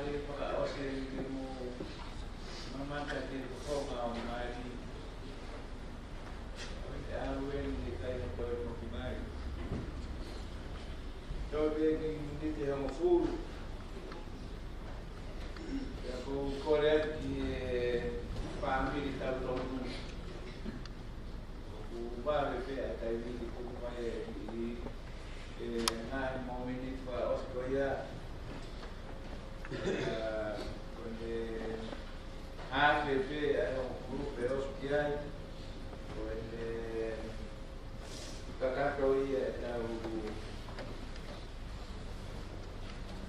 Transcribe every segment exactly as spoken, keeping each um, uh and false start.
Fakaʻosi ke mou mamata ki he fofonga ʻo e mali. ʻOku ʻi ai e ʻalu eni he kakai ʻoku toe foki mai. Toe pē kiʻi miniti ʻe hongofulu. Pea ʻoku ou kole atu ki he fāmili tautolu. ʻOku vave pē ʻa e taimi ke tuku mai e, e ngaahi mōmeniti fakaʻosi ko ia. ʻA, ko ʻene hake pē ʻa e ongo kulupu ʻosi ki ai. Ko ʻene kakato ia ʻetau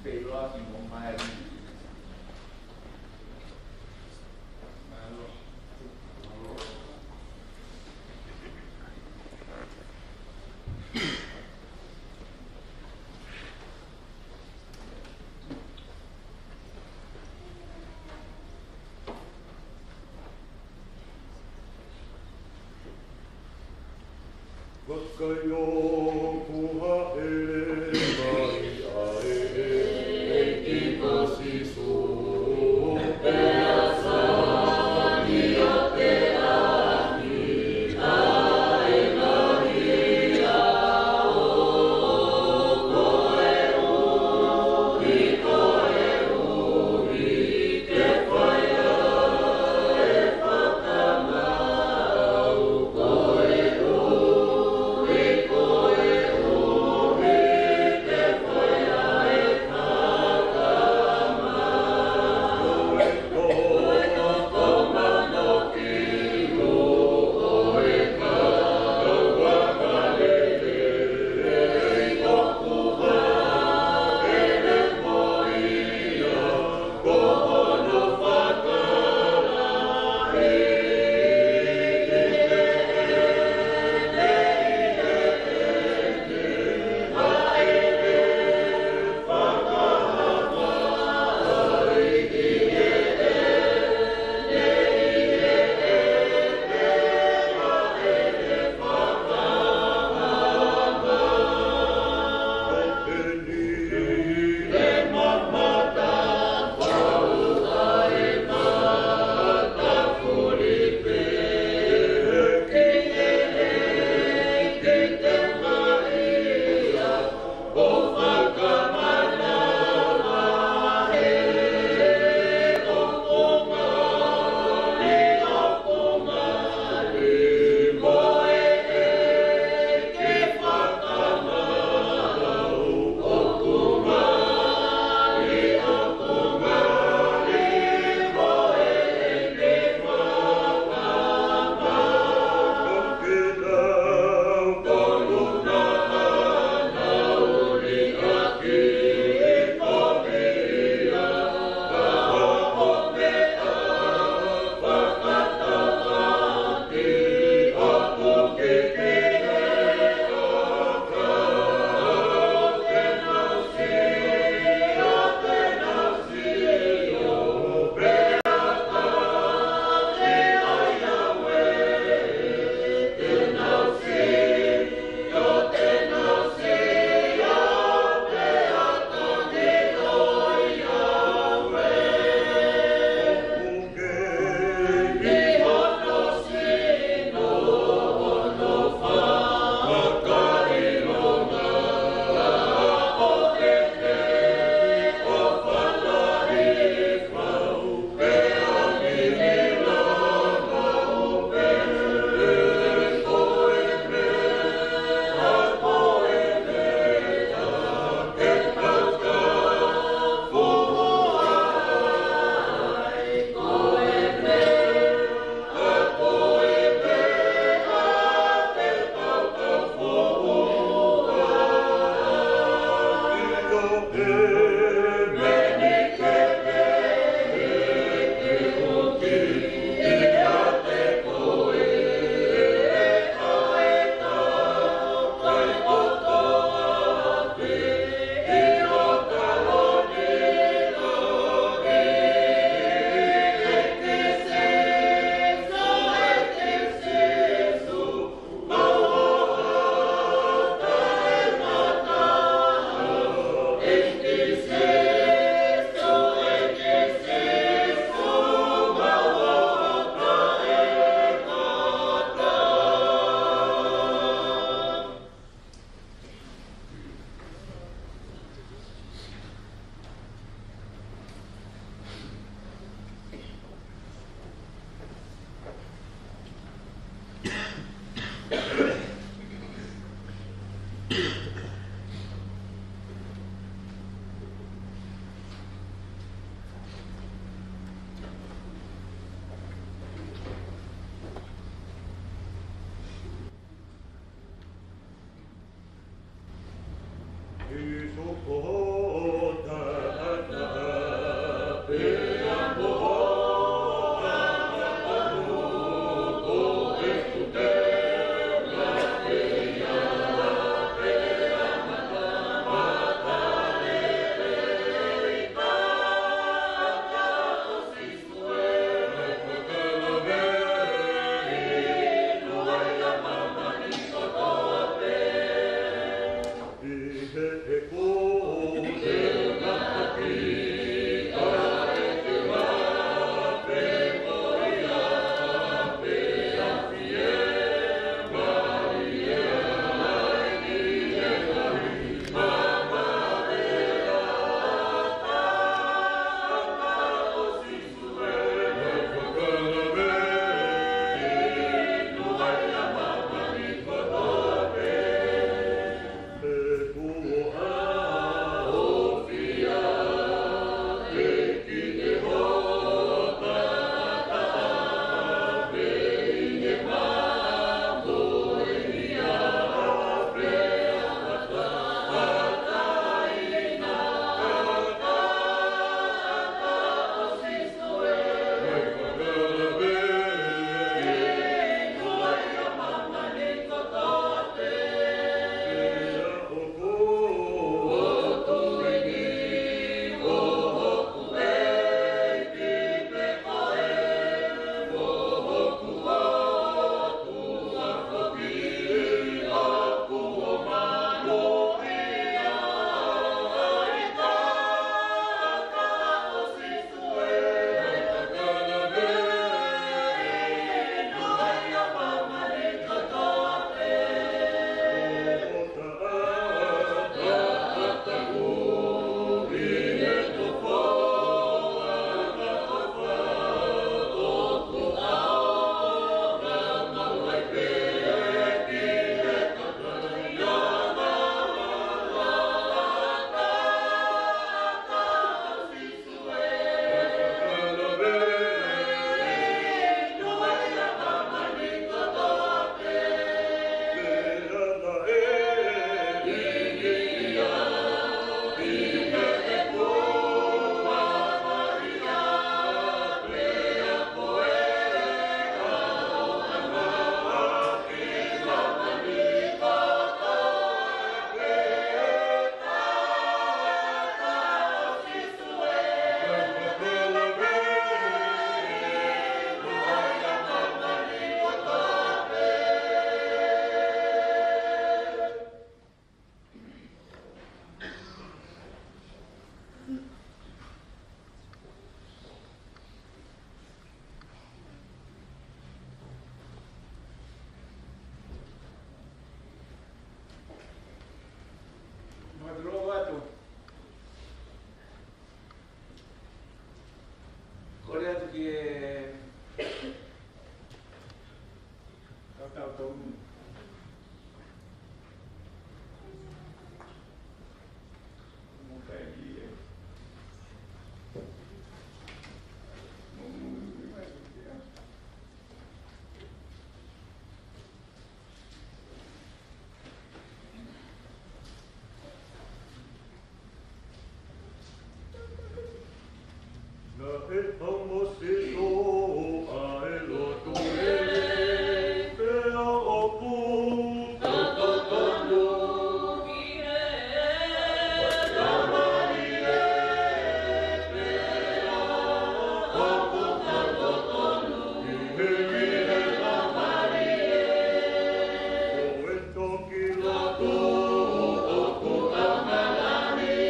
feʻiloaki mo Maeli. Mālō. Vakai ʻoku hāʻele mai ʻa e ʻEiki ko Sīsū, pea sani ʻa e ʻaho ni ʻa e ngaahi ʻaho, ko e ʻuhi, ko e ʻuhi ke fai ai e fakamaau. Kole atu ki he kautau tonu. Mo kai ki he. Mo mui mui mai ki he. Naʻe ʻomi ʻe Sīsū ʻa e lotu lelei, pea ʻoku totonu ki he Laumālie, pea ʻoku totonu ki he Laumālie. Ko e toki lotu ʻoku tamalangi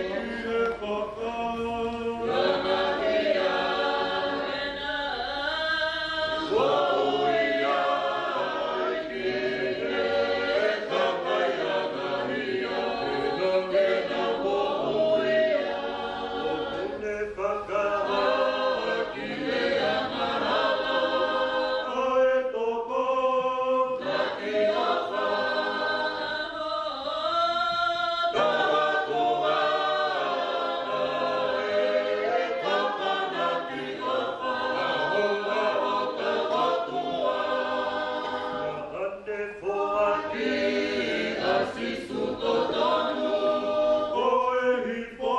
ki he fakalangi. Ko ia ki he fakalangi, ko ia ʻoku ne fakahā ki he angahala ʻa e toko takiʻofa. Tau atu ā ʻa e kapana ki ʻofa, ʻa e ʻOtua. Naʻa ne foaki ʻa Sīsū totonu ko e hifo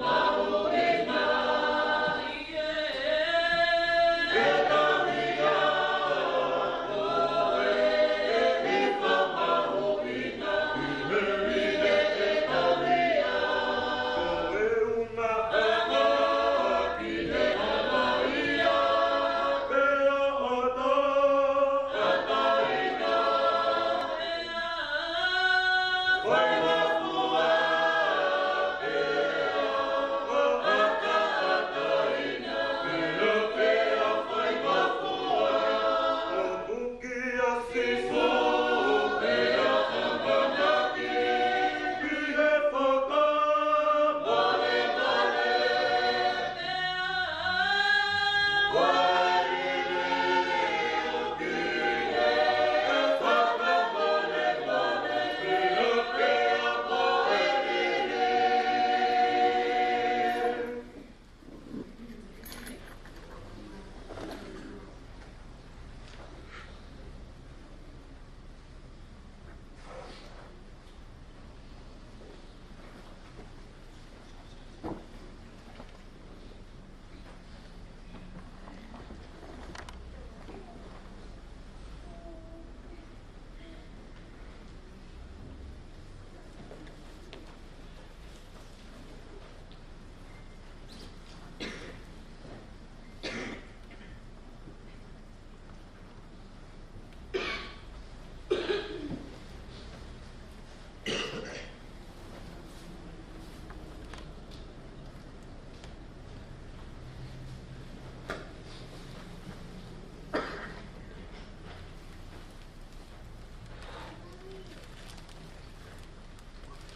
mahuʻinga ʻi he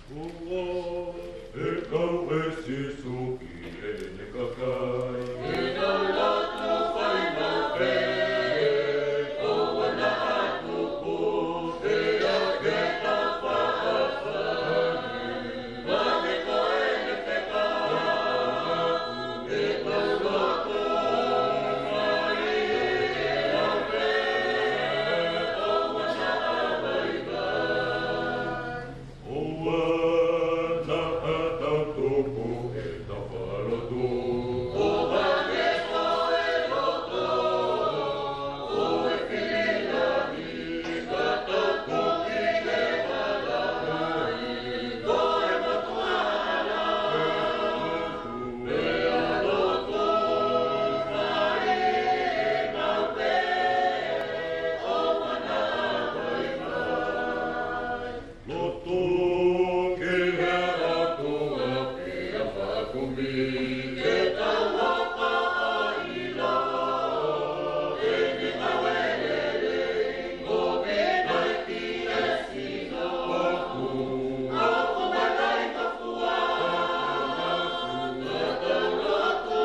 Kuo ʻe kau ʻe Sīsū ki heʻene kakai. ʻE nau lotu fai maʻu pē, ʻoua naʻa tuku, pea ke tau faʻa fai. Vale ko ʻene fekau, ʻe nau lotu fai maʻu pē, ʻoua naʻa vaivai. ʻOua naʻa tau tuku ʻetau faʻa lotu. ʻOua naʻa toe lotu, ʻo e fili langi, ka tau tuku ki he hala mai, ko e motuʻa hala. Pea lotu fai maʻu pē, ʻoua naʻa vaivai. Lotu ki he ʻOtua pea fakakumi ke tau hoko ʻo ʻilo ʻene ngāue lelei, ʻo pehē ki he sino ʻoku, ʻoku mataʻitofua, ka tau lotu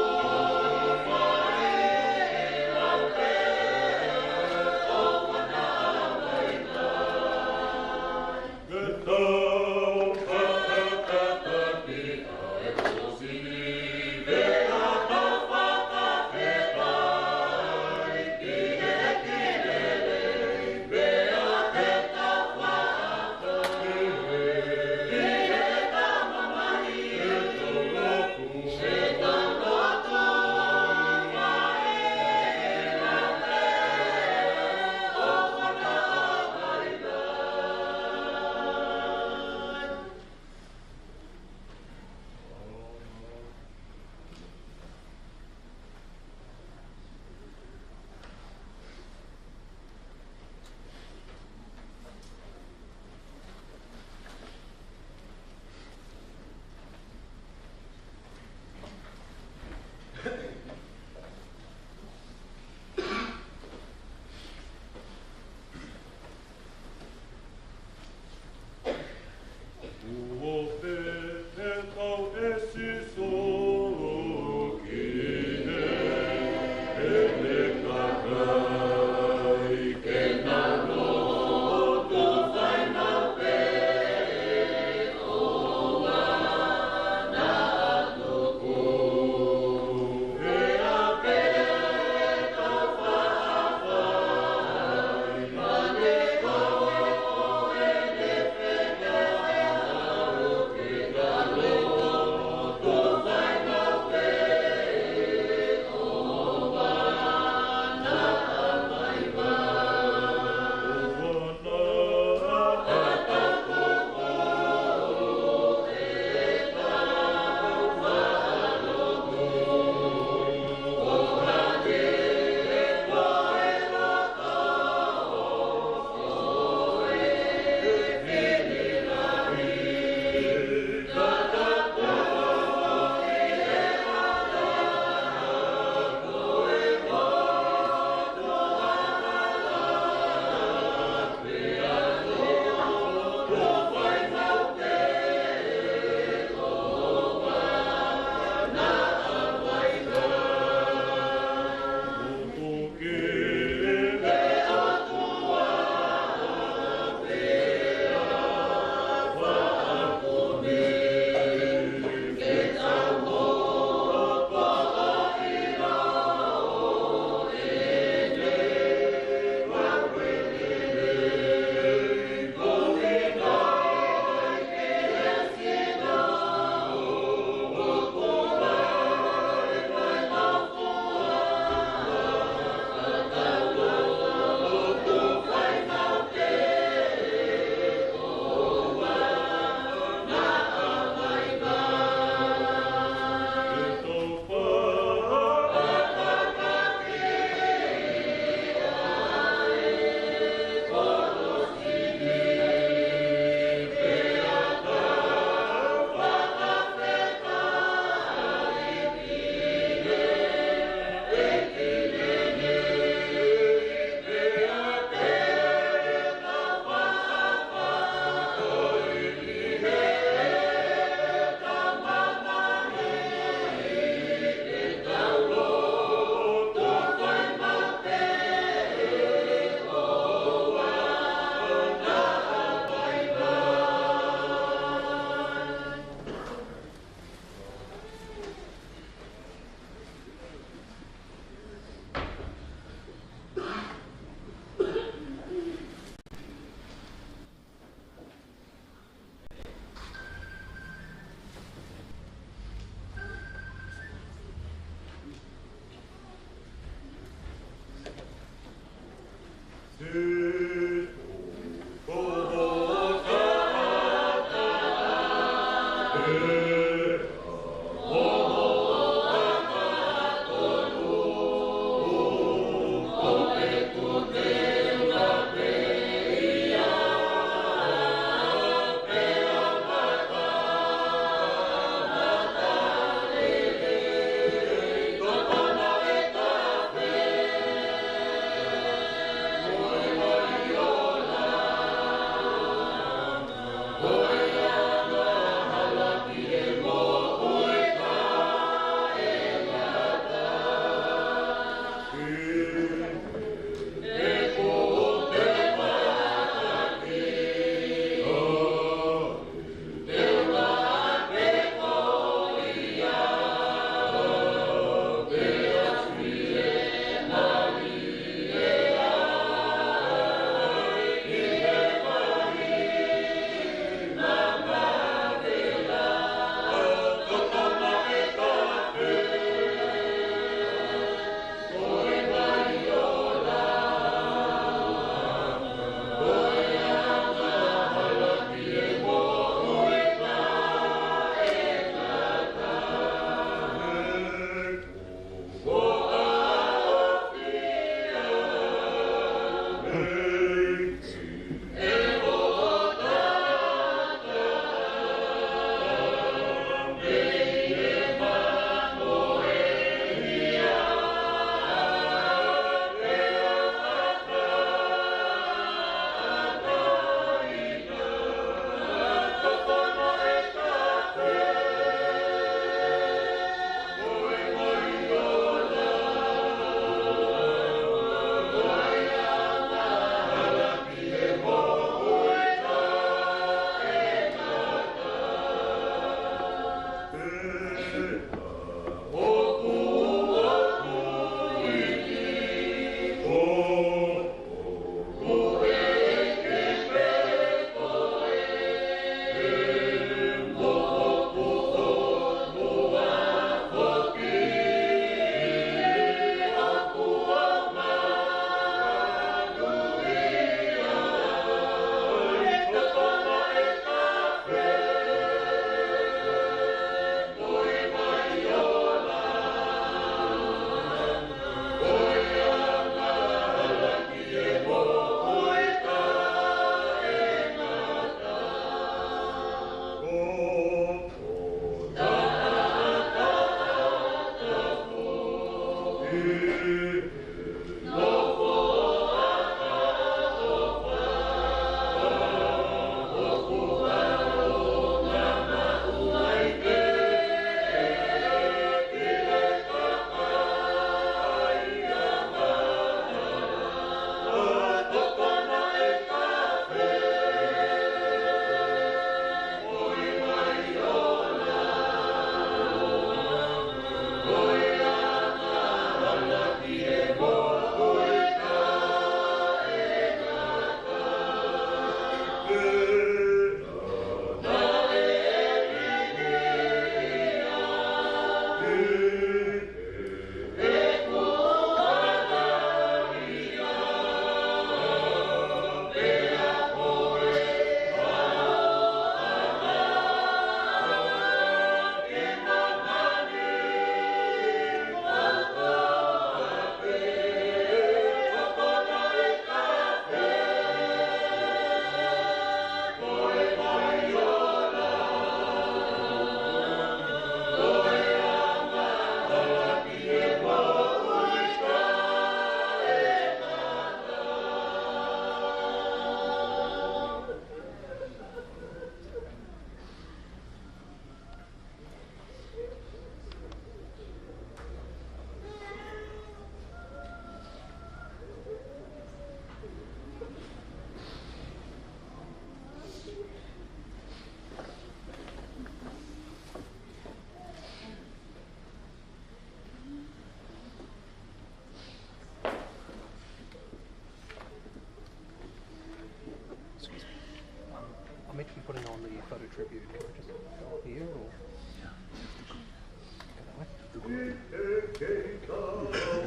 Do you know how to turn it off?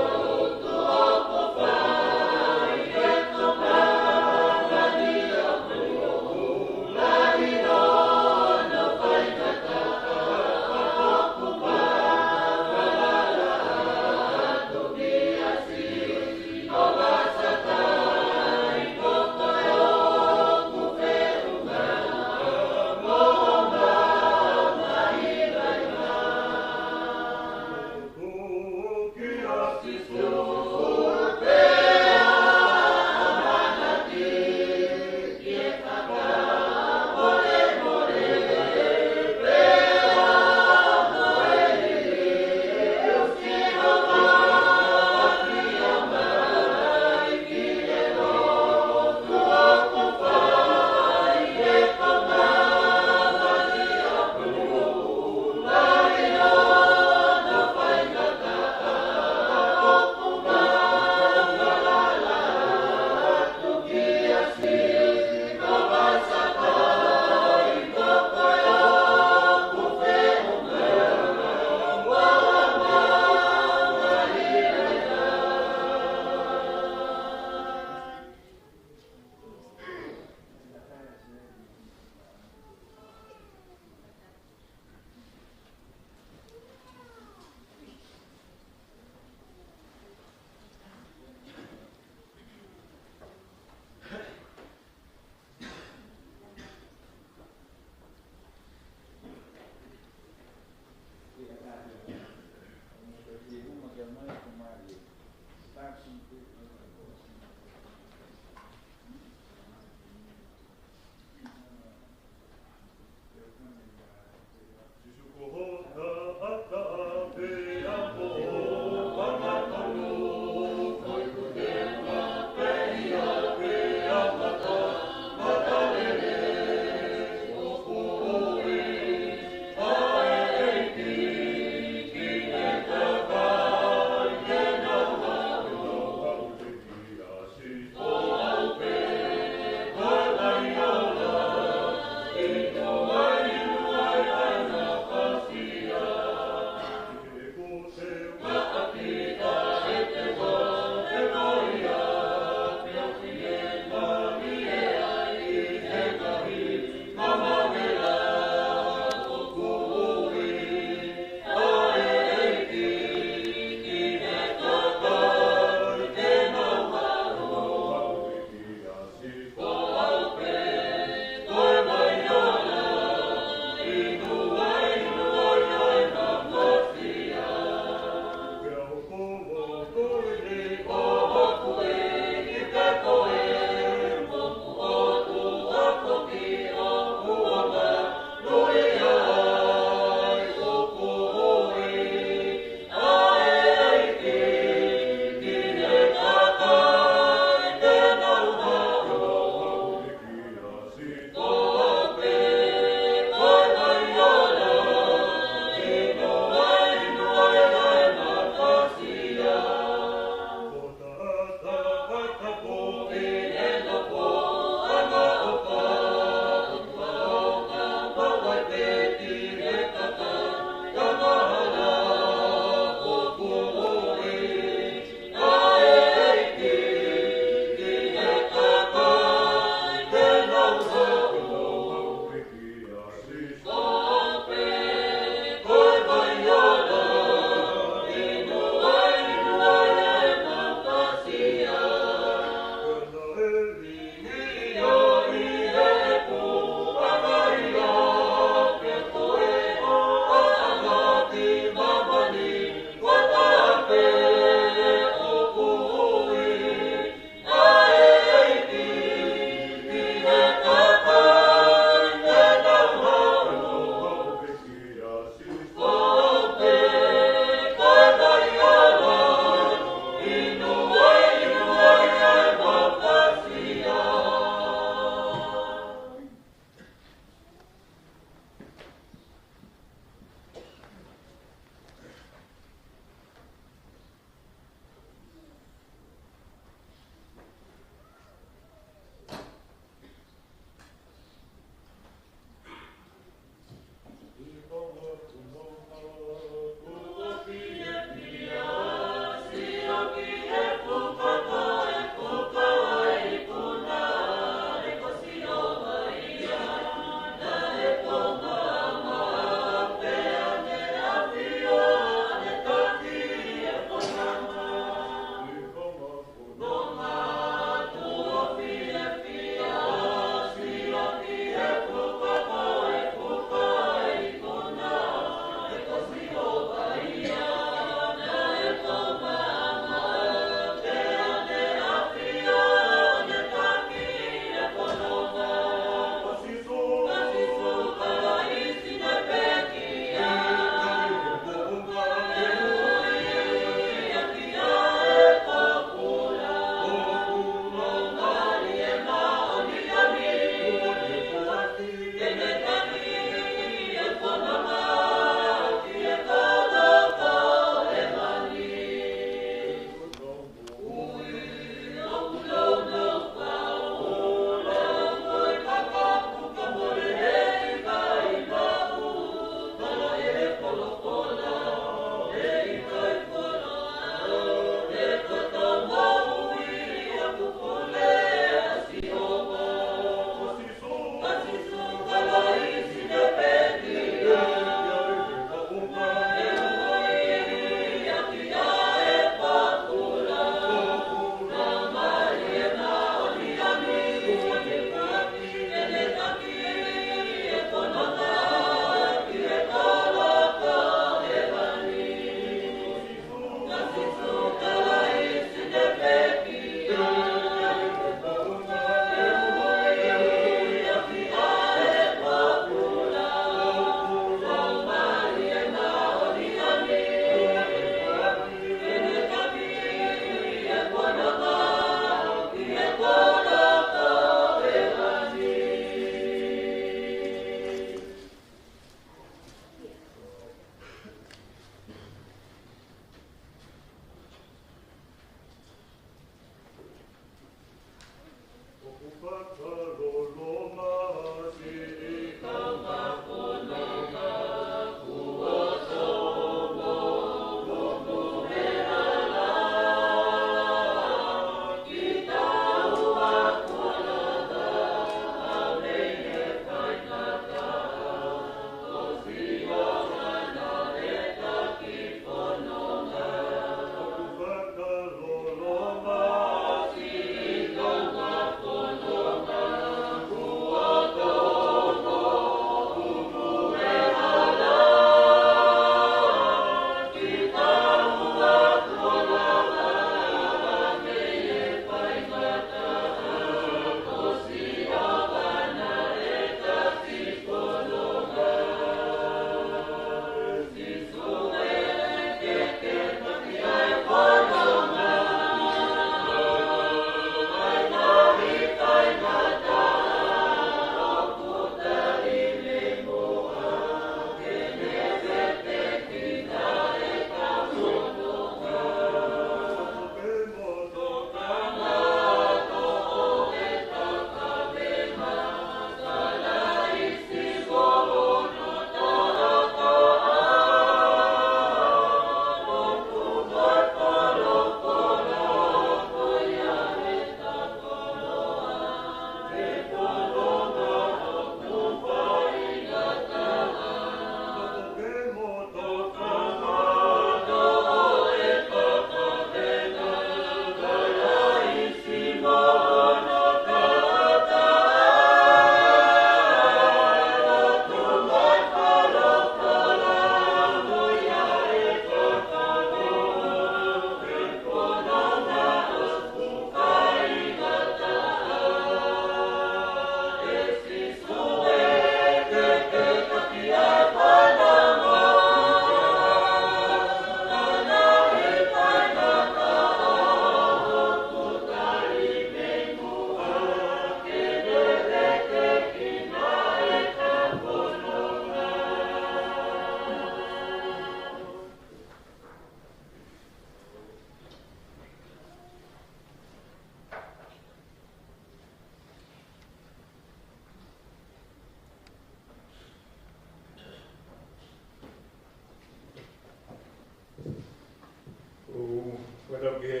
Fakatapu ki he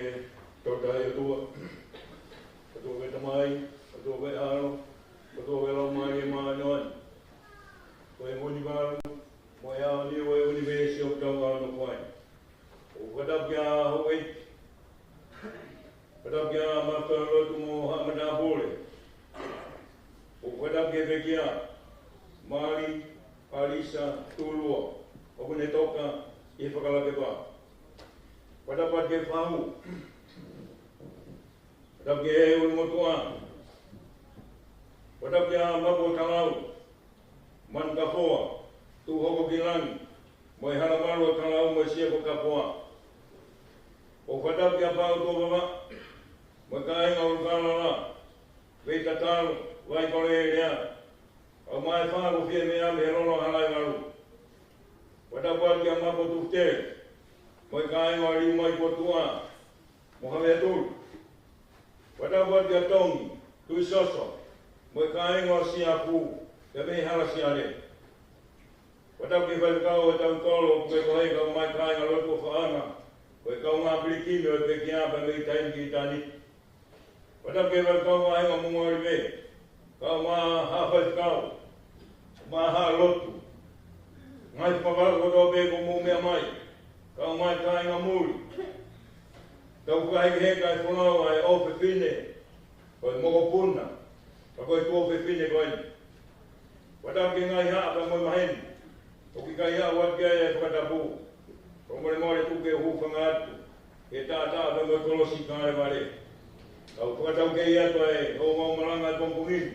Tolu Tahaʻi ʻOtua, ʻOtua ko e Tamai, ʻOtua ko e ʻAlo, ʻOtua ko e Laumālie Māʻoniʻoni. Ko e moʻoni valu mo e ʻaoniu ʻo e ʻunivēsi ʻoku tau nofo ai. ʻOku fakatapu ki he houʻeiki, fakatapu ki he maʻu lotu mo haʻa matāpule. ʻOku fakatapu ki he pekia, Mali Alisa Tulua, ʻoku ne toka ʻi he fakalakepa. Fakatapu ki he fahu, fakatapu ki he ʻulumotuʻa, fakatapu ki he mapu ʻo Talau, Manukafoa, Tuʻuhokokilangi, mo e hala malu ʻo Talau mo e Siakokafoa. ʻOku fakatapu ki he Pau Tuʻavavaʻa, mo e kāinga ʻUlukalala, Veitatalu, Vaikole Lea, ʻa e maʻu faʻu fiefia mei he lolo ʻa Halaivalu. Fakatapu ki he mapu ʻo Tufutele, mo e kāinga ʻo Liumaipotuʻa, mo Haveatulu. Fakatapu ki he Tongi, Tuʻisoso, mo e kāinga ʻo Siafu, pea mei Hala Siale. Fakatapu ki he faifekau ʻo e Taukolo, Pukekohe, kae ʻumaʻā e kāingalotu ʻo Faʻanga, ko e kaungā pilikimi ʻo e pekia pea mei taimi ki ʻitāniti. Fakatapu ki he faifekau vahenga Moʻunga ʻOlive, kae ʻumaʻā haʻa faifekau, ʻumaʻā haʻa lotu, ngaahi fakavaʻe kotoa pē kuo mou meʻa mai, kae ʻumaʻā e kāinga muli. Tau fakahekeheka e folau ʻa e ʻofefine, ko e mokopuna, ka ko e tuofefine ko eni. Fakatapu ki he ngaahi haʻa pea mo e maheni ʻoku ʻikai aʻu atu ki ai e fakatapu. Fakamolemole tuku ke u hūfanga atu he taʻataʻa pea mo e kolosi Kalevale. Kau fakataukei atu ʻa e ongoongo malanga ʻo e pongipongi ni.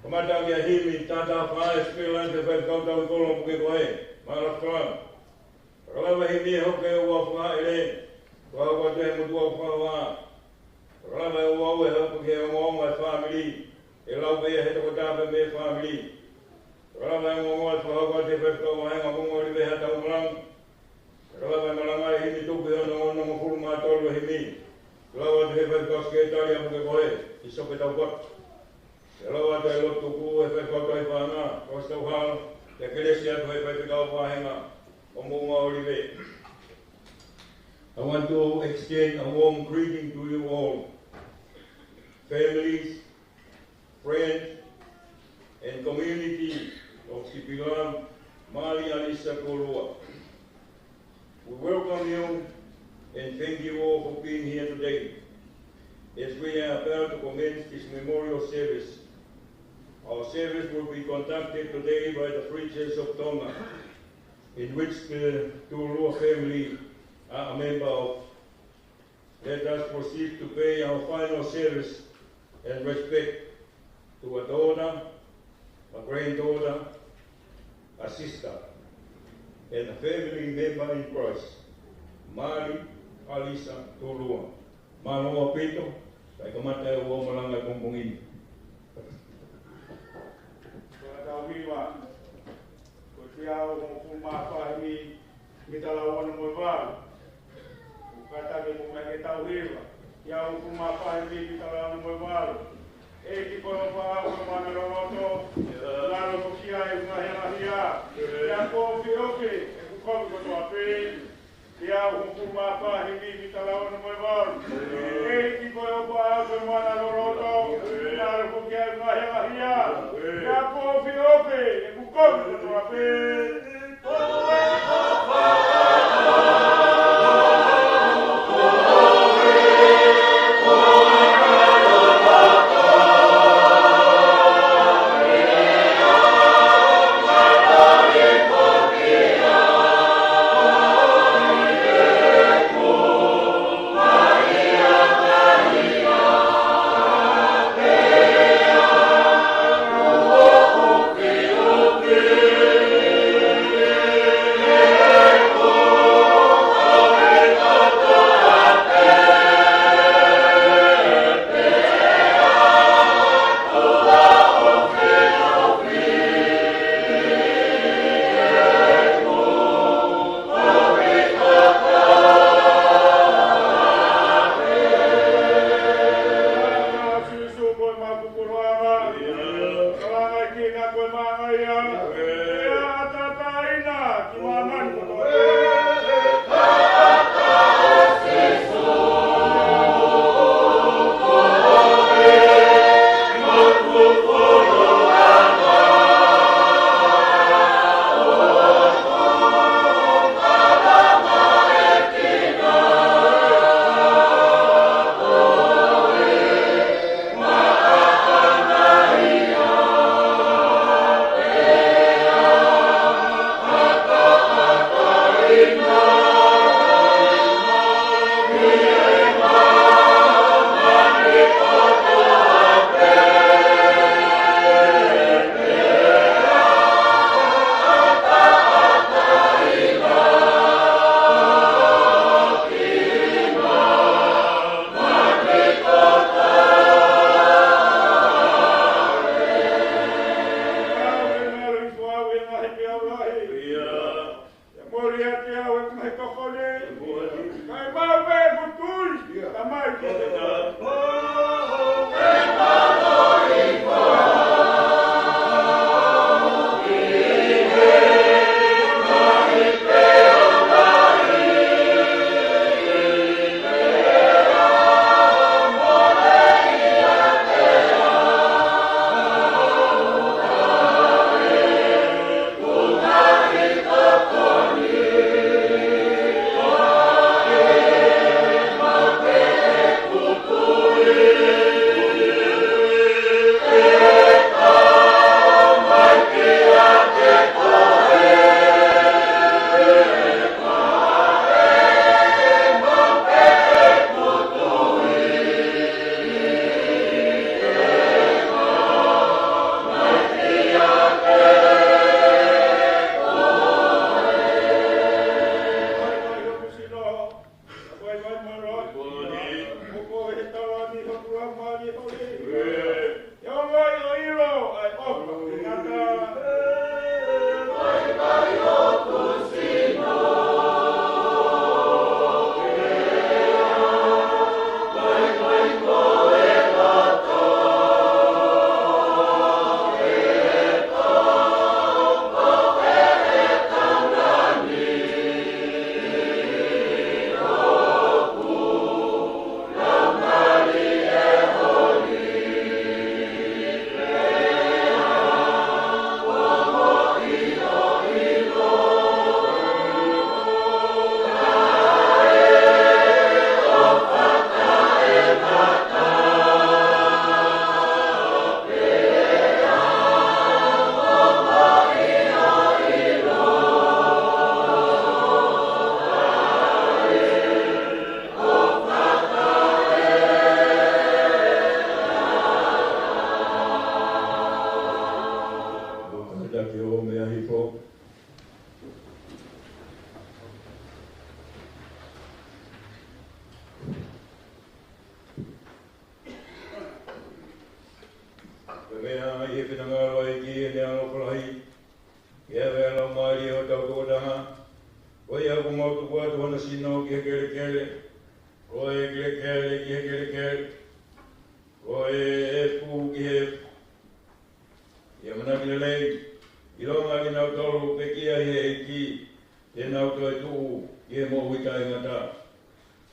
Kamata ʻaki ʻa e himi taha taha fā ʻa e Sipela ʻa e faifekau Taukolo, Pukekohe, Malafkala. Fakalava e himi ʻe hoko ʻe ua fakaʻele, fakahoko atu ʻe he motuʻa ʻoku fakahā. Fakalava e ua ʻe hoko ki he ongoongo ʻa e fāmili, ʻe lau pē ia ʻe he tokotaha pē mei he fāmili. Fakalava e ongoongo ʻe fakahoko atu ʻe he faifekau vahenga Moʻunga ʻOlive Haʻa Taumalanga. Fakalava e malanga ʻi he himi tuku ʻi he onongofulu mā tolu ʻo e himi, lau atu ʻe he faifekau sekelitali ʻa Pukekohe, Pīsope Taukolo. Ke lau atu e lotu tuku ʻe he faifekau Tauhi Faʻanga, Kositau Hala, pea kelesi atu ʻe he faifekau vahenga ʻo Moʻunga ʻOlive. I want to extend a warm greeting to you all, families, friends, and community of Sipila Mali Alisa Tulua. We welcome you and thank you all for being here today. As we are about to commence this memorial service, our service will be conducted today by the Free Church of Tonga, in which the Tulua family are a member of. Let us proceed to pay our final service and respect to a daughter, a granddaughter, a sister, and a family member in Christ, Mali Alisa Tulua. Mālō ʻaupito, kae kamata e ongoongo malanga ʻo e pongipongi ni. Ko e tau hiva, ko e teau hongofulu mā fā himi, mita lau ono mo e valu. ʻOku kātaki mo mai ke tau hiva. Teau hongofulu mā fā himi, mita lau ono mo e valu. ʻEiki ko e ʻofa ʻaʻau, ko e mana loloto, ngalo ko kia e ngaahi ʻalahia. Pea ko ofi ofi ʻeku kovi kotoa pē. Teau hongofulu mā fā himi, mita lau ono mo e valu. ʻEiki ko e ʻofa ʻaʻau, ko e mana loloto, ngalo ko kia e ngaahi ʻalahia. Pea ko ofi ofi ʻeku kovi kotoa pē. kelekele, ko e kelekele ki he kelekele, ko e efu ki he efu. ʻI he ʻamanaki lelei, ʻilonga kinautolu ʻoku pekia ʻi he ʻEiki, te nau toe tuʻu ki he moʻui taʻengata.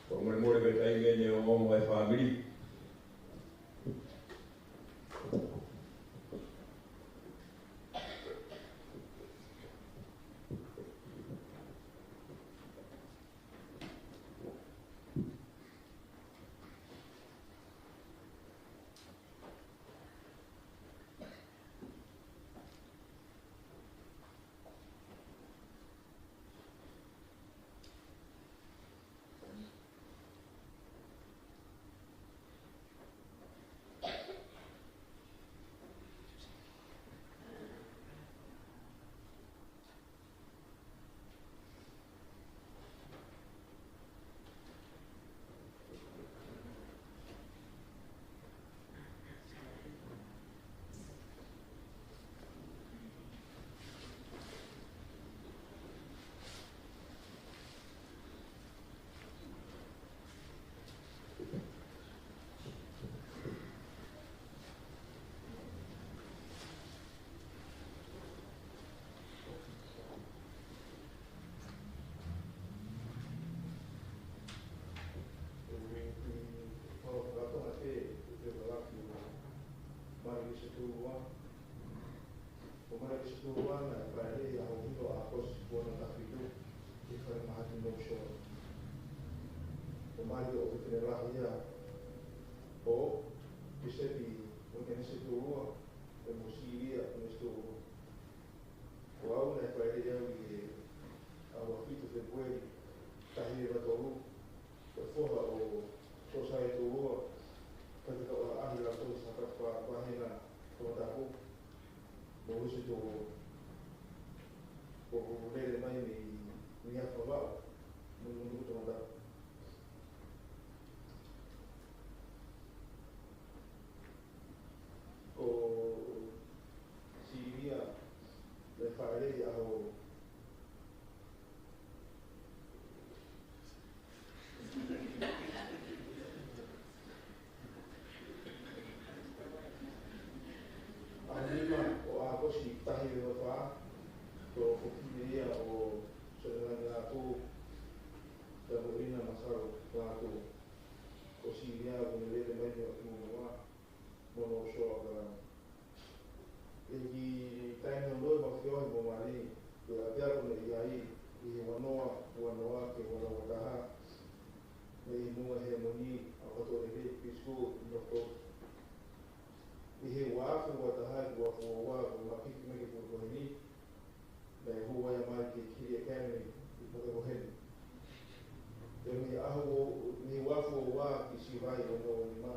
Fakamolemole pē taimi ʻeni ʻo e ongoongo ʻa e fāmili. Ko Malaki ʻe tolu ua, ko Malaki ʻe tolu ua naʻe fāʻeleʻi ʻi he ʻaho hiva ʻo ʻAokosi ua noa taha fitu ʻi he Falemahaki North Shore. Ko Malaki ʻofefine lahi ia ʻo Pīsope ʻUnitanisi ʻe tolu ua, pea mo Sīlia ʻUnitanisi ʻe tolu ua. Ko au naʻe fāʻeleʻi au ʻi he ʻaho fitu Fēpueli, taha hiva hiva tolu, ko e foha ʻo Sōsaiate ʻe tolu ua, ka te ka ʻalu ʻo aʻu ʻi he Sāpate Vahehā Tongatapu, mo Ueso ʻe tolu ua. Ko ʻeku lele mai mei, mei Niufalau, mo, mo, mo Tongatapu. Ko Sīlia, naʻe fāʻeleʻi ʻi he ʻaho ʻaho nima ʻo ʻAokosi taha hiva hiva fā, ko e ʻofefine ia ʻo Solange Lātū, pea mo ʻIna Masalo Lātū. Ko Sīlia ʻoku ne lele mai mei ʻApimuʻomuʻa, mo North Shore ʻAokalani. ʻI he kiʻi taimi hono ʻi Mafiohi mo Mali, ko e ʻapiako naʻe ʻi ai, ʻi he ua noa, ua noa ki he ua noa ua taha, naʻe ʻi muʻa he moni ʻa e Katoʻoliki Preschool ʻi North Shore. ʻI he ua afe ua taha ki he ua afe ua ua, ko e mapiki mai ki he puleʻanga ko eni, naʻe hū ai ʻa Mali ki he Kili Academy ʻi Port Henry. Pea mei he ʻaho, mei he ua afe ua ua ki Sivai ua noa ua nima,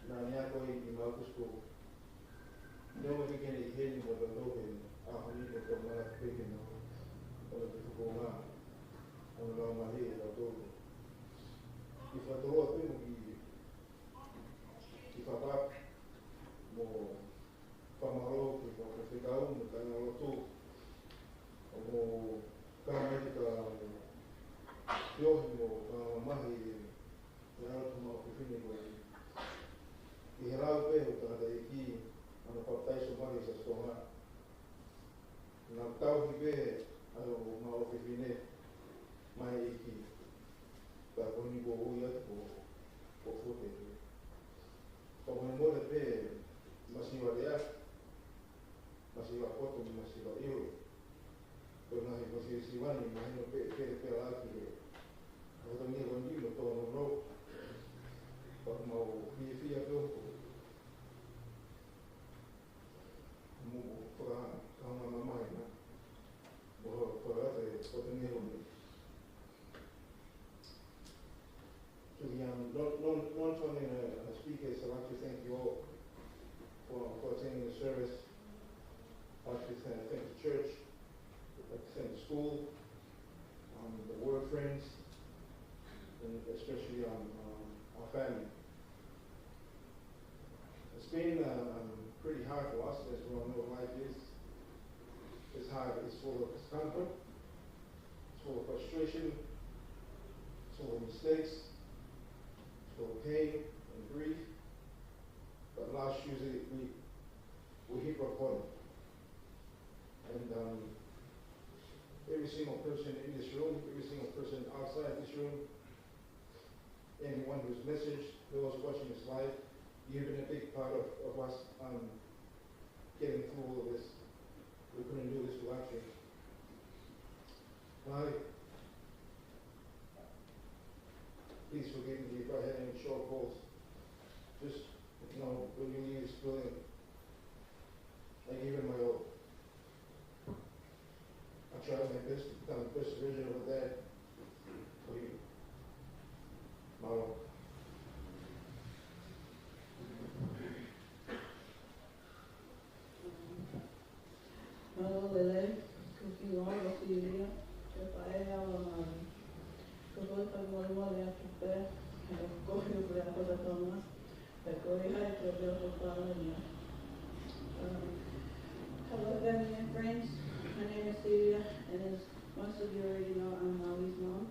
naʻá ne ako ai ʻi Malthus School. Neongo pē ʻene ʻi heni mo tautolu pē, ʻaho ni ko e tau mana pē ke na, ʻo na te fuko ngā, ʻo na lau mali ʻe tautolu. ʻI fakatoloa pē mo ki, ki Fapap, mo fakamālō ki he kau faifekau mo e kāingalotu, ʻo mo ka mai ki ka fiohi mo ka mamahi ʻi he ʻaho ʻo e ʻofefine ko eni. ʻI he lau pē ʻe he tangataʻeiki, ʻa hono papitaiso mali ʻi Siasi Tonga. Naʻe tauhi pē ʻa e ʻofefine maʻá e ʻEiki. Ka ko eni kuo ui atu ko, ko Fote. Fakamolemole pē masiva lea, masiva poto, masiva ʻilo. Ko e ngaahi masiva siva ni mahino pē, pē, pē ʻaki e. Ko e tau ni ko ni mo tō no no. Pea ʻoku mau fiefia pē ʻoku mo faka-, kaunga mamahi na. Mo faka-, faka-, faka-, To the, um, non, non, non-tongan, uh, speakers, I'd like to thank you all for, for attending the service. I'd like to thank, thank the church. I'd like to thank the school, um, the work friends, for mistakes, for pain and grief. But last Tuesday, we, we hit rock bottom. And, um, every single person in this room, every single person outside this room, anyone who's messaged, those watching this live, you've been a big part of, of us, um, getting through all of this. We couldn't do this without you. I, please forgive me if I had any shortfalls. Just, you know, when you leave this building, I give it my all. I tried my best to become the best version of that for you. Mālō. Mālō e lelei, ko e hingoa ko Silia, ko e faʻē au ʻa Maui. Ko hoku fakamolemole atu pē, he ko hoku lea ko e Tonga, he ko e hā e tō pē ʻo e Tonga. Um, hello, family and friends. My name is Celia, and as most of you already know, I'm Maui's mom.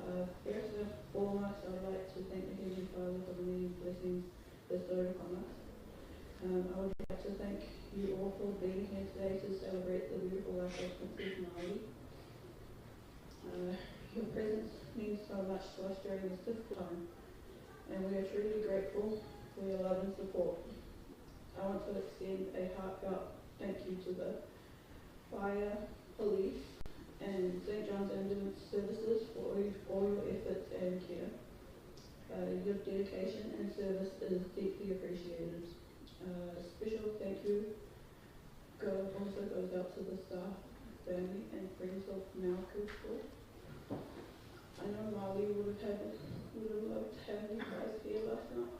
Uh, first and foremost, I'd like to thank the Heavenly Father for the many blessings bestowed upon us. Um, I would like to thank you all for being here today to celebrate the beautiful life of Princess Maui. Uh, your presence means so much to us during this difficult time, and we are truly grateful for your love and support. I want to extend a heartfelt thank you to the fire, police, and Saint John's Ambulance services for all, all your efforts and care. Uh, your dedication and service is deeply appreciated. Uh, special thank you go, also goes out to the staff, family, and friends of Mount Cooper. I know Maui would have had, would have loved to have you guys here last night,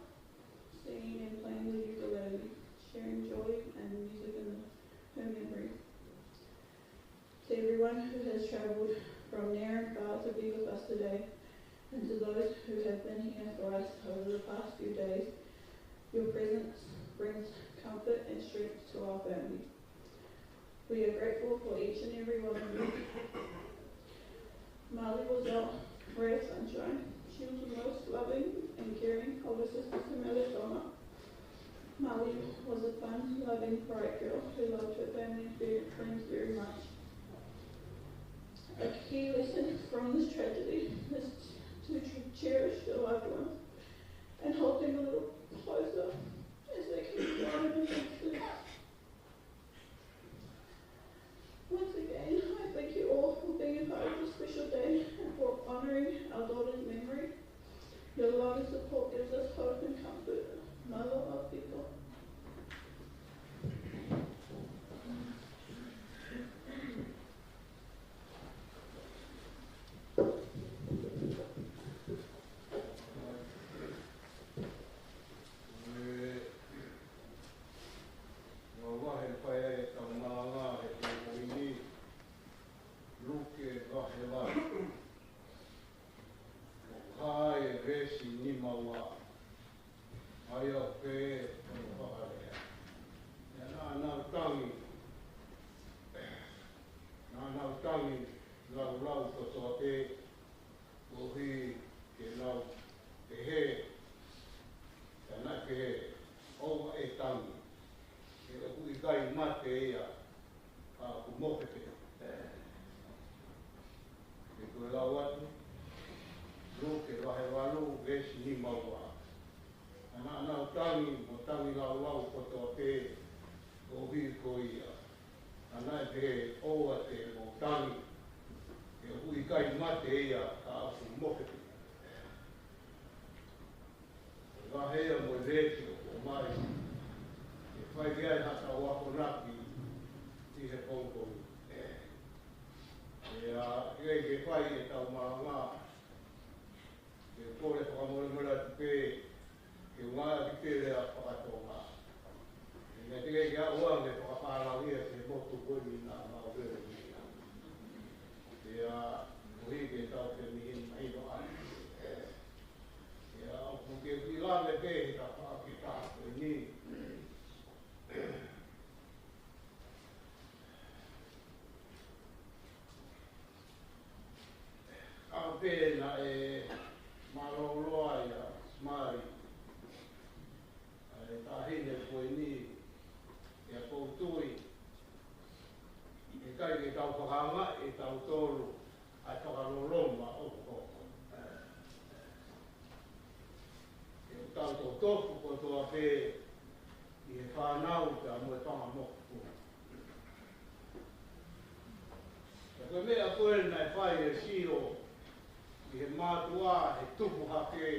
singing and playing the ukulele, sharing joy and music in the, her memory. To everyone who has travelled from near and far to be with us today, and to those who have been here for us over the past few days, your presence brings comfort and strength to our family. We are grateful for each and every one of you. Maui was our ray of sunshine. She was the most loving and caring older sister to Mele Tonga. Maui was a fun-loving, bright girl who loved her family and friends very much. A key lesson from this tragedy is to ch-, cherish your loved ones and hold them a little closer as they can be gone in the next. Once again, I thank you all for being a part of this special day and for honouring our daughter's memory. Your love and support gives us hope and comfort. Mālō ʻaupito. Ko e vahe ʻe fai ai ʻetau malanga he pongipongi ni, Luke vahe valu, ʻoku hā he veesi nima ua. ʻA ia ʻoku pehē hono fakalea: Pea naʻa nau tangi, naʻa nau tangi laulau kotoa pē, koeʻuhi ke nau pehē, pea naʻe pehē, ʻOua ʻe tangi, he ʻoku ʻikai mate ia, ka ʻoku mohe pē. Pea ko e lau atu, Luke vahe valu, veesi nima ua. Pea naʻa nau tangi mo tangi laulau kotoa pē, koeʻuhi ko ia. Pea naʻe pehē, ʻOua te mou tangi, he ʻoku ʻikai mate ia, ka ʻoku mohe pē. Ko e vahe ia mo e veesi ʻoku ʻomai ke fai ki ai haʻatau akonaki ʻi he pongipongi. Pea ʻi he fai ʻetau malanga, te u kole fakamolemole atu pē ke u ngāueʻaki pē lea faka-Tonga. He naʻe teʻeki ke u ʻalu ange ʻo fakapālangi ki he motu ko eni naʻa mau lele mei ai. Pea koeʻuhi ke tau femihinohino ai. Pea ʻoku ou kiʻi lave pē he tafaʻaki ʻe taha ko eni. ʻA ia Pea naʻe mālōlō ai ʻa Mari, ʻa e taʻahine ko eni, ʻa ia ʻoku ou tui ʻe ʻikai ke tau fakaangaʻi ʻe tautolu ʻa e fakaloloma ʻoku hoko. ʻE tau totofu kotoa pē ʻi he fānau pea mo e fanga mokopuna. Pea ko e meʻa ko ē naʻe fai ʻe Sio ʻi he mātuʻa he tupu hake,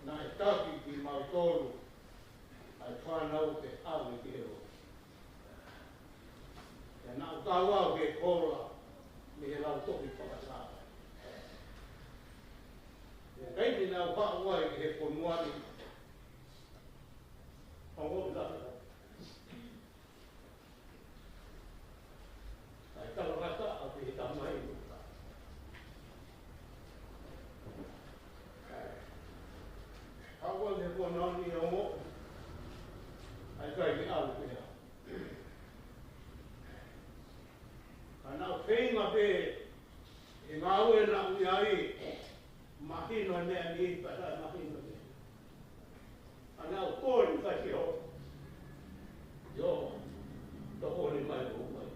naʻe taki kimautolu ʻa e fānau ke ʻave ki he lotu. Pea naʻa ku kau au he kola mei he Lautohi Fakatātā. Pea taimi naʻa ku haʻu ai ki he fonua ni, ʻa e ongo ʻi lata. ʻA e tangata ʻa e tamai. ʻA ia ko e fonua ni ʻo ongo, ʻa ia ʻikai ke ʻalu pē ia. Ka naʻa ku feinga pē ʻi he ngāue naʻa ku ʻi ai, mahino e meʻa ni, pea taʻemahino e meʻa ni. Ka naʻa ku kole kia Sihova. Sihova, tokoni mai, tokoni mai.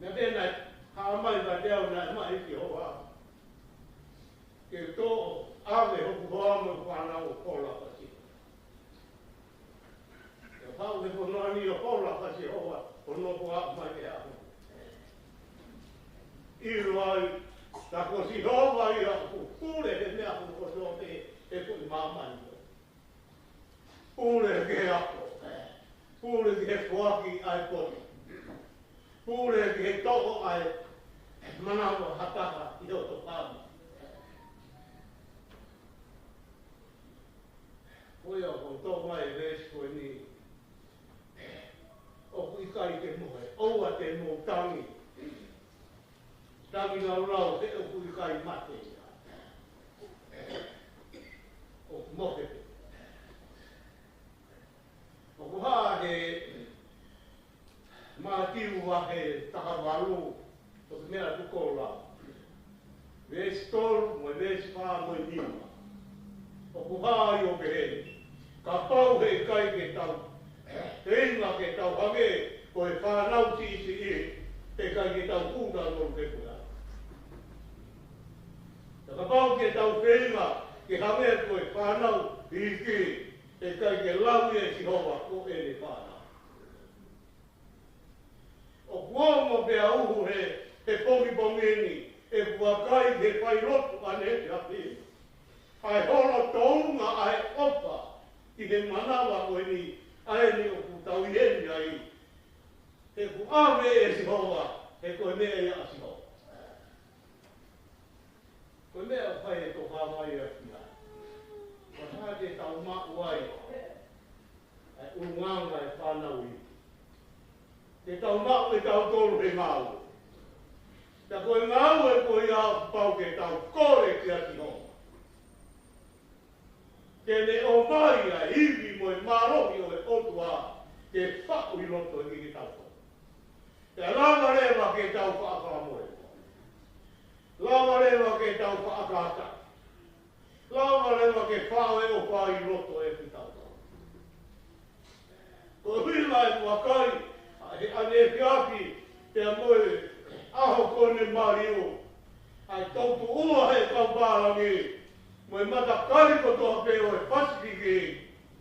Naʻe pehē naʻe hā mai kiate au naʻe ʻomai ʻe Sihova ke u toʻo ʻave hoku hoa mo e fānau ʻo kola kia Sihova. Ke u haʻu he fonua ni ʻo kola kia Sihova, ʻo nofo aʻu mai ki he ʻaho ni. ʻIlo ai, tā ko Sihova ia ʻoku pule he meʻa kotoa pē he foʻi māmani. Pule ki he ako. Pule ki he foaki ʻa e potu. Pule ki he toʻo ʻa e manava ha taha ʻi hoto fāmili. Ko ia ʻoku toʻo mai e veesi ko eni. ʻOku ʻikai ke mohe, ʻoua te mou tangi. Tangi laulau he ʻoku ʻikai mate ia. ʻOku mohe pē. ʻOku hā he Mātiu vahe taha valu, ʻoku meʻa atu kola. Veesi tolu, mo e veesi fā, mo e nima. ʻOku hā ai ʻo pehē ni. Kapau he ʻikai ke tau feinga ke tau hangē ko e fānau siʻisiʻi, he ʻikai ke tau kū tautolu ke puleʻanga. Ka kapau ke tau feinga ke hangē ko e fānau iiki, he ʻikai ke lau ia ʻe Sihova ko ʻene fānau. ʻOku ongo pea uhu he, he pongipongi ni, ʻeku vakai he failotu ʻaneefiafi. ʻA e holo tounga ʻa e ʻofa ʻi he manava ko eni, ʻa eni ʻoku tau ʻi heni ai. He ʻoku ʻave ʻe Sihova, he ko e meʻa ia ʻa Sihova. Ko e meʻa ʻoku fai e tokanga ia ki ai. Ko e hā te tau maʻu ai ʻa e ʻulungaanga e fānau iiki. Te tau maʻu ʻe tautolu he ngāue. Ka ko e ngāue ko ia ʻoku pau ke tau kole kia Sihova. Ke ne ʻomai ʻa e ivi mo e mālohi ʻo e ʻOtua ke faʻu ʻi loto ʻiate kitautolu. Pea lava leva ke tau faʻa fakamolemole. Lava leva ke tau faʻa kātaki. Lava leva ke faʻu e ʻofa ʻi loto ʻiate kitautolu. Ko e ʻuhinga ʻeku vakai he ʻaneefiafi, pea mo e ʻaho ko eni Maliu, ʻa e toutuʻua he kau pālangi, mo e matakali kotoa pē ʻo e Pasifiki,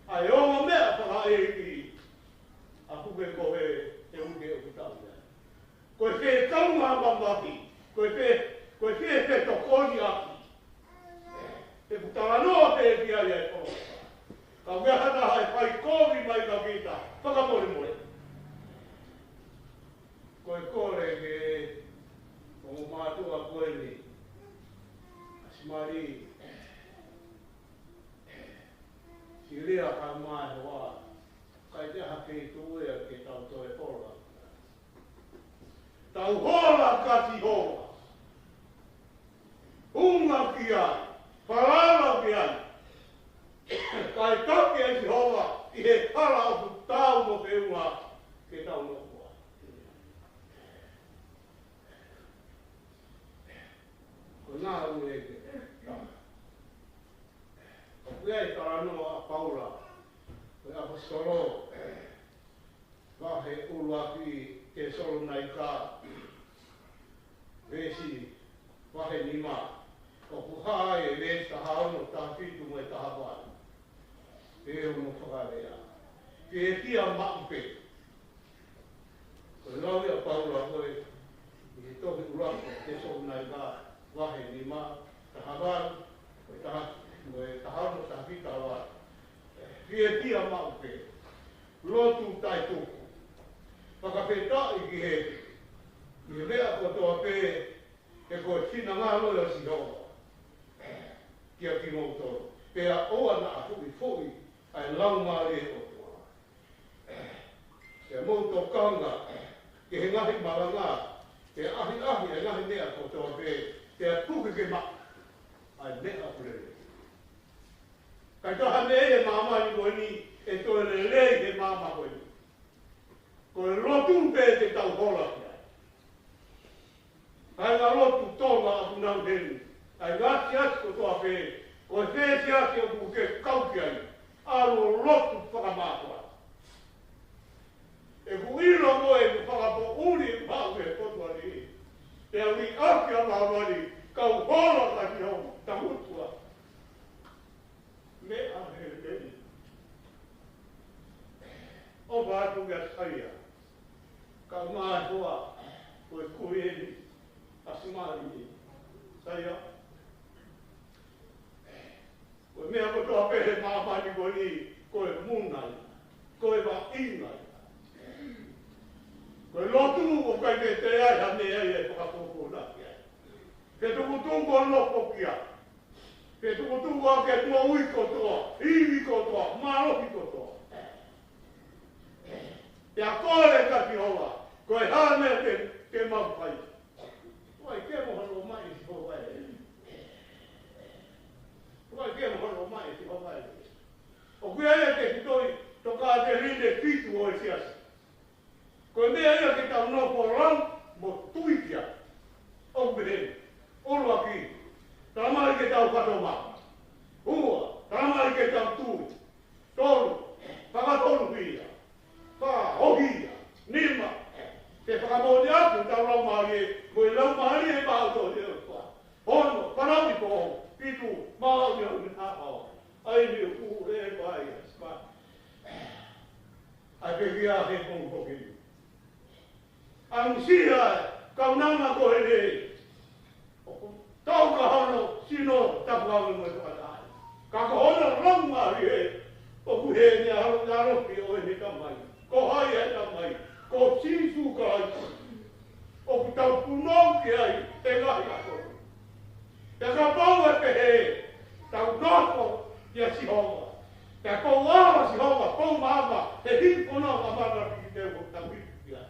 ʻa e ongo meʻa fakaʻeiki, ʻa kuke ko e, e uke ʻoku tau ʻi ai. Ko e fē kaunga mamahi, ko e fē, ko e fē fetokoniʻaki. He ʻoku talanoa pē ki ai ʻa e kolo. Ka ʻoku ʻi ai ha taha ʻe fai kovi mai kia kita, fakamolemole. Ko e kole ke, ko e mātuʻa ko eni, ʻa Simali, silia ka mai hoa, ʻikai ke ʻi ai ha feituʻu ia ke tau toe hola. Tau hola kia Sihova. Unga ki ai, falala ki ai. Kae taki ʻe Sihova ʻi he hala ʻoku taau mo feʻunga ke tau nofo ai. Ngāue. ʻOku ʻi ai e talanoa ʻa Paula, ko e ʻaposetolo, vahe ʻuluaki Tesalonaika, veesi vahe nima, ʻoku hā ai e veesi taha ono, taha fitu mo e taha valu. Pea ʻoku fakalea: Fiefia maʻu pē. Ko e lau ia ʻa Paula ko ē ʻi he tohi ʻuluaki Tesalonaika vahe nima, taha valu, mo e taha, mo e taha ono, taha fitu, taha valu. Fiefia maʻu pē. Lotu taʻetuku. Fakafetaʻi ki he, ki he meʻa kotoa pē, he ko e finangalo ia ʻo Sihova kiate kimoutolu. Pea ʻoua naʻa fuʻifuʻi ʻa e Laumālie ʻo e ʻOtua. Pea mou tokanga ki he ngaahi malanga, pea ʻahiʻahi ʻa e ngaahi meʻa kotoa pē, pea puke ke maʻu ʻa e meʻa ʻoku lelei. ʻIkai toe ha meʻa ʻi he māmani ko eni ʻe toe lelei he māmani ko eni. Ko e lotu pē te tau hola ki ai. ʻA e ngaahi lotu Tonga ʻoku nau heni, ʻa e ngaahi siasi kotoa pē, ko e fē siasi ʻoku ke kau ki ai, ʻalu ʻo lotu fakamātoato. ʻOku ʻilo mo ʻoku fakapoʻuli ʻeku haʻu ki he potu ni, te u liʻaki ʻa māmani, kau hola ka ni au tangutua. Meʻa lelei. ʻOfa atu kia Saia. Ka mai hoa, ko e kui eni ʻa Simali ni. Saia. Ko e meʻa kotoa pē he māmani ko eni, ko e muna ia, ko e vaʻinga ia. Ko e lotu ʻoku ʻikai ke toe ʻi ai ha meʻa ia ʻe fakakōkō ʻaki ai. Ke tukutuku ʻo nofo ki ai. Ke tukutuku ʻa e moʻui kotoa, ivi kotoa, mālohi kotoa. Pea kole kia Sihova, ko e hā e meʻa te, te mau fai? ʻOku ʻikai ke mo hono mai Sihova ē. ʻOku ʻikai ke mo hono mai Sihova ē. ʻOku ʻi ai e tefitoʻi tokāteline ʻe fitu ʻo e siasi. Ko e meʻa ia ke tau nofo lau mo tui ki ai. ʻOku pehē ni: ʻuluaki, talamai ke tau fatongia. Ua, talamai ke tau tui. Tolu, fakatonuhia. Fā, ʻohia. Nima, ke fakamoʻoni atu ʻetau laumālie mo e laumālie maʻu ʻe he ʻOtua. Ono, fanauʻi pō. Fitu, maʻu ʻi he ʻaho ni. ʻAi ni ʻoku ʻe vai a spa. ʻAi pē kia he pongipongi ni. ʻAmusia e kaunanga ko eni. ʻOku tau ka hono sino tapu ange mo e fakataha. Ka ko hono laumālie ʻoku ʻi heni ʻa e ʻaloʻofa ʻo ʻene Tamai. Ko hai ʻa e Tamai? Ko Sīsū Kalaisi. ʻOku tau punou ki ai he ngaahi ʻaho ni. Pea kapau ʻe pehē, tau nofo kia Sihova. Pea pou ʻava Sihova, pou maama, he hiki pono ʻa mana ki te u tau hiki ia.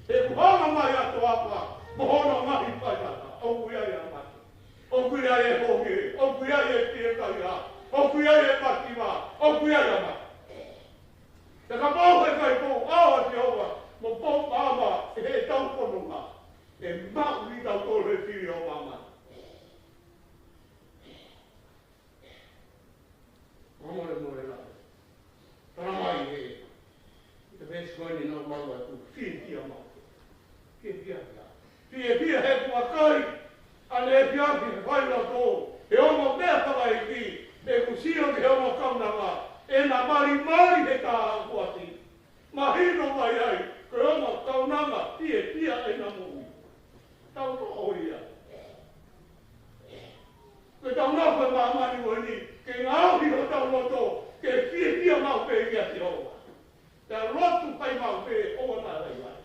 He ʻoku hanga mai ʻa e toafa mo hono ngaahi faingataʻa, ʻoku ʻi ai ʻa mate. ʻOku ʻi ai e honge, ʻoku ʻi ai e fiekaia, ʻoku ʻi ai e mativa, ʻoku ʻi ai ʻa mate. Pea kapau ʻe ʻikai pou ʻava Sihova, mo pou maama, ʻe he tau pono ma. ʻE maʻu ʻi tautolu he fili ʻo māmani. Fakamolemole lahi. Talamai ʻe he veesi ko eni naʻa mau ʻatu, fiefia maʻu. Fiefia, fiefia. Fiefia he kuo kai, ʻa e fiefia he fai lako, he ongo meʻa fakaiki, ʻeku sio ki he ongo kaunanga, ʻena malimali he tā kuati. Mahino mai ai, ko e ongo kaunanga fiefia ʻena moʻui. Tau toʻo ia. Ko e tau nofo he māmani ko eni, ke ngaohi hotau loto, ke fiefia maʻu pē kia Sihova. Pea lotu fai maʻu pē ʻoua naʻa vaivai.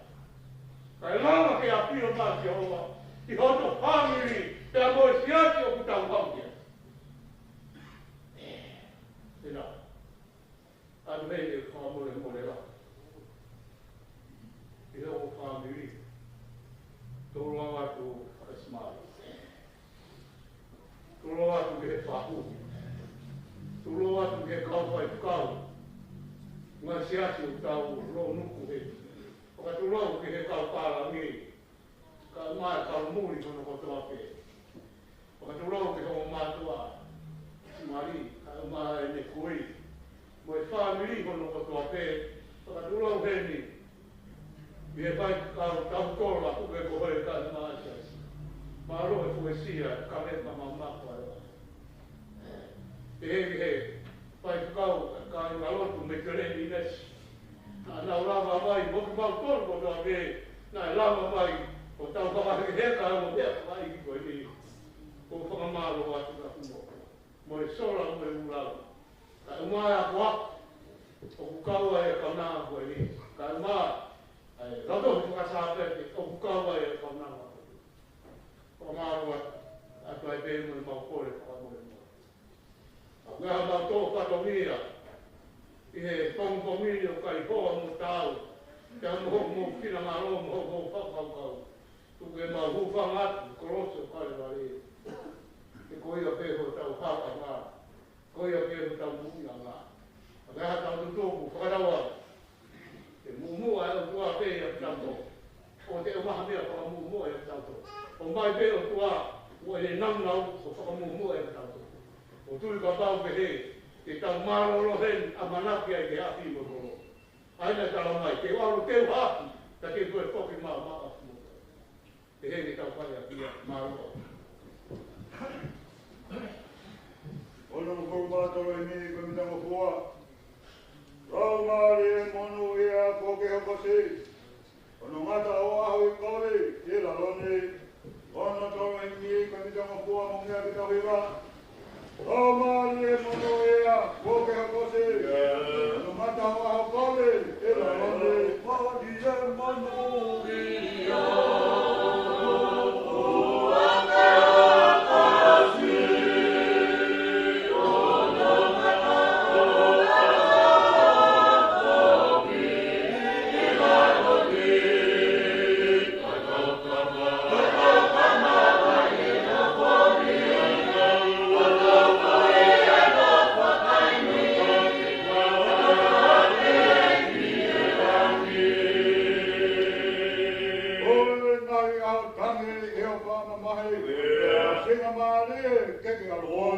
Kae lava ke ʻafio mai Sihova ʻi hoto fāmili, pea mo e siasi ʻoku tau kau ki ai. Ena. ʻAtu heni e fakamolemole lahi ki he ongo fāmili. Tolo atu ʻa Simali. Tolo atu ki he fahu. Tolo atu ki he kau faifekau. Ngaahi siasi ʻoku tau lōnuku he. Fakatolo ki he kau pālangi. Kau mai, kau muli, hono kotoa pē. ʻO Fakatulou ki hoʻo mātuʻa, Mali, kae ʻumaʻā ʻene kui, mo e fāmili hono kotoa pē. Fakatulou heni ʻi he faifekau Taukola, kupe ko hoʻo kae ʻumaʻā e siasi. Mālō e fuesia, ka me mamamako ai. Pehē ki he faifekau Kāingalotu Maikeleni Nesi. Naʻa nau lava mai, mo kimautolu kotoa pē, naʻe lava mai ʻo tau fakahekeheka ʻa e meʻa fakaʻeiki ko eni. ʻOku ou fakamālō atu ka kumo. Mo e sola mo e ʻulau. Kae ʻumaʻā e ako ʻoku kau ai e kaunanga ko eni. Kae ʻumaʻā e loto fakasape ʻoku kau ai e kaunanga ko eni. Fakamālō atu ai pē mo e mau kole fakamolemole. ʻA e meʻa ʻoku tau fatongia ʻi he pongipongi ni ʻoku ʻikai hoa mo taau, pea mo hoʻomou finangalo mo hoʻomou fakakaukau. Tuku ke mau hūfanga atu he kolosi ʻo Kalevale. He ko ia pē hotau haoʻanga, ko ia pē hotau moʻuiʻanga. ʻA e meʻa ʻoku tau tutuku fakatauange ke muʻomuʻa e ʻOtua pē ʻiate kitautolu. ʻOua te ʻomaha meʻa fakamuʻomuʻa ʻiate kitautolu. ʻOmai pē ʻOtua, ʻoua ʻe nāunau ʻo fakamuʻomuʻa ʻiate kitautolu. ʻOku ou tui kapau pehē, te tau mālōlō heni ʻamanaki ai ki he ʻapi mo e kolo. ʻA ia naʻe talamai, te u ʻalu te u haʻaki, ka te u toe foki mai ʻo maʻu ʻapi mo e kolo. Pehē ni tau fai ʻaki ia, mālō. Ono ngofulu mā tolu ʻi he mī ko e mitangofua. Laumālie monūʻia kuo ke hokosi. Ono ngata ʻo ahu ʻi kole ʻi lalo ni. Ono tolu ʻi he mī ko e mitangofua mo e meʻa ke tau hiva. Laumālie monūʻia kuo ke hokosi. Ono ngata ʻo ahu ʻi kole ʻi lalo ni. Laumālie monūʻia. ʻOku ngali ʻaho tangi ʻi hoʻo faʻa mamahi. Sino mālie ke ke ʻalu ʻo.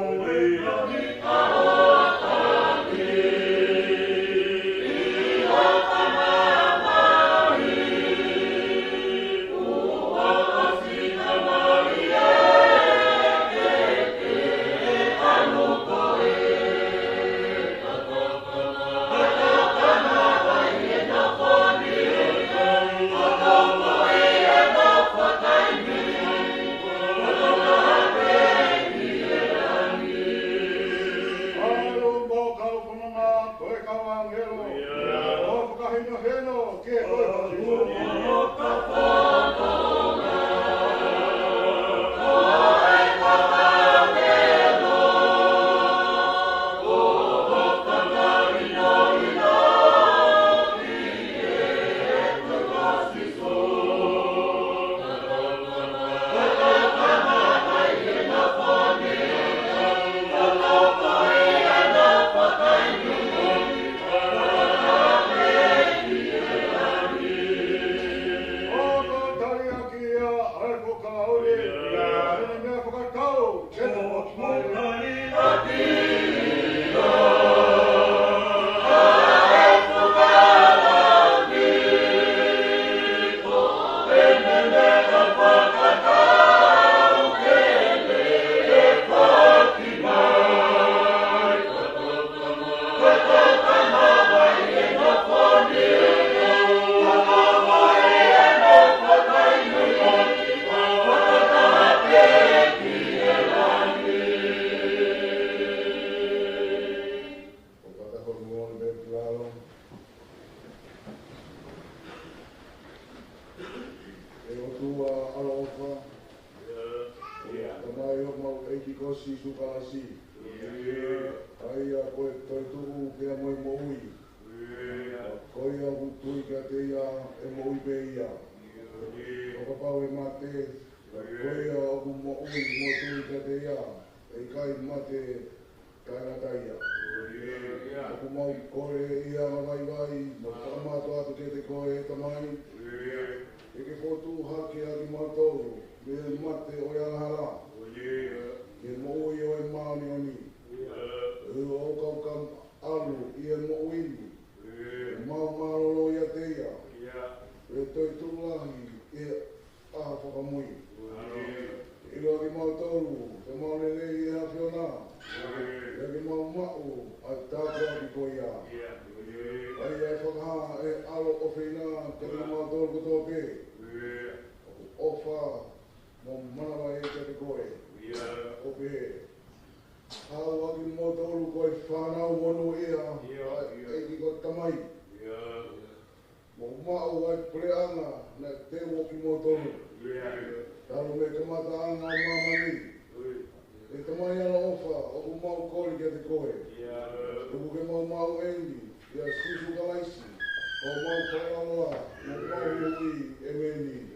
ʻAlu mo kau fononga, ko e kau ʻāngelo. ʻO fakahinohino ki he kau ʻOku tali ʻaki ia ʻa e fakaoli, ʻa e meʻa fakatau, ke tau mai. ʻE ʻOtua ʻaloʻofa, ʻa e Tamai ʻo homau ʻEiki ko Sīsū Kalaisi. ʻA ia ko e toetuʻu pea mo e moʻui. Ko ia ʻoku tui kiate ia ʻe moʻui pē ia. ʻO kapau ʻe mate, ko ia ʻoku moʻui mo tui kiate ia, ʻe ʻikai mate taʻengata ia. ʻOku mau kole ʻi he anga vaivai, mo fakamātoato kiate koe ʻe Tamai. Ke ke fokotuʻu hake ʻa kimautolu mei he mate ʻo e angahala. ʻOfa mo manavahē kiate koe. ʻIo. ʻO pehē, haʻu ʻa kimoutolu ko e fānau monūʻia ʻa e ʻEiki ko e Tamai. ʻIo. Mou maʻu ʻa e puleʻanga naʻe teu ʻo kimoutolu. ʻIo. Talu mei he kamataʻanga ʻo māmani. ʻE Tamai ʻaloʻofa, ʻoku mau kole kiate koe. ʻIo. Tuku ke mau maʻu eni ʻia Sīsū Kalaisi, ko homau Fakalāngilangi mo homau Huhuʻi, ʻēmeni.